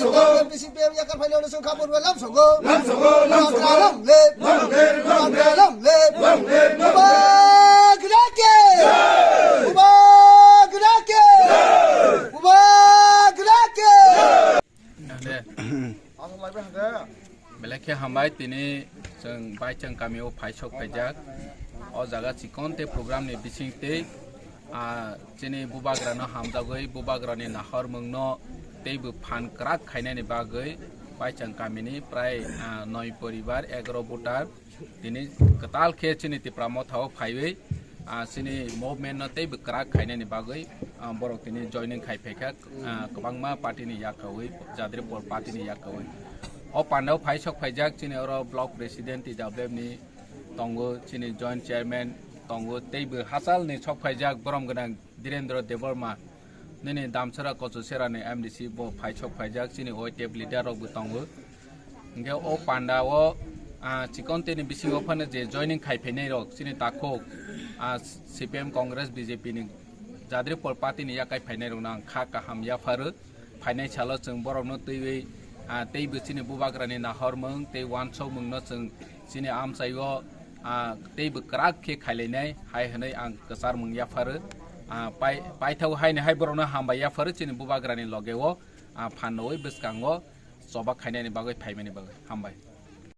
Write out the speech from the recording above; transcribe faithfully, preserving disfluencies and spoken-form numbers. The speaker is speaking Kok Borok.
sogo. M D C P M yakar phaino no sung khabor bai lam sogo. Lam sogo, lam sogo. Lam le. Lam le, lam le. Lam le. Bubagra ke. Bubagra ke. Bubagra ke. Belai khe hambai, tini chwng Baichwng kamio phai sok phaijak. O jaga chikon tei program ni bising tei, ah, chini bubagrano hamjagwi bubagrani nahormungno teibo phan kwrak khainani bagwi Baichwng kamini prai, ah, noi poribar, egaro voter tini kwtal khe chini Tipra Motha o phaiwi, ah, chini movement no teibo kwrak khainani bagwi, ah, borok tini joining khai phaikha, ah, kwbangma party ni yakhawi, Jadripur party ni yakhawi. O pandao phai sok phaijak chini oro block president T W F ni tongo, chini joint chairman tongo, teibo hachal ni sok phaijak borom gwnang Dhirendra Debbarma, nini Damsara Kochusera ni M D C bo phai sok phaijak, chini Y T F leader rok bo tongo. Hingke o panda o, ah, chikon teni bisingo phano je joining khai phainai rok, chini takhuk, ah, C P M, Congress, B J P ni Jadripur party ni yakai phainai rok no ang kha kaham yapharo. Phainai salo chwng borok no twiwi, ah, teibo chini bubagra ni nahormung tei wansokmung no chwng chini amchai o, ah, teibo kwrak khe khailainai hai hwnwi ang kwcharmung yapharo. Ah, pai-, paithak haino hai borok no hambai yapharo chini bubagra ni loge o, ah, phan rwui bwskango choba khainani bagwi phaimani bagwi. Hambai.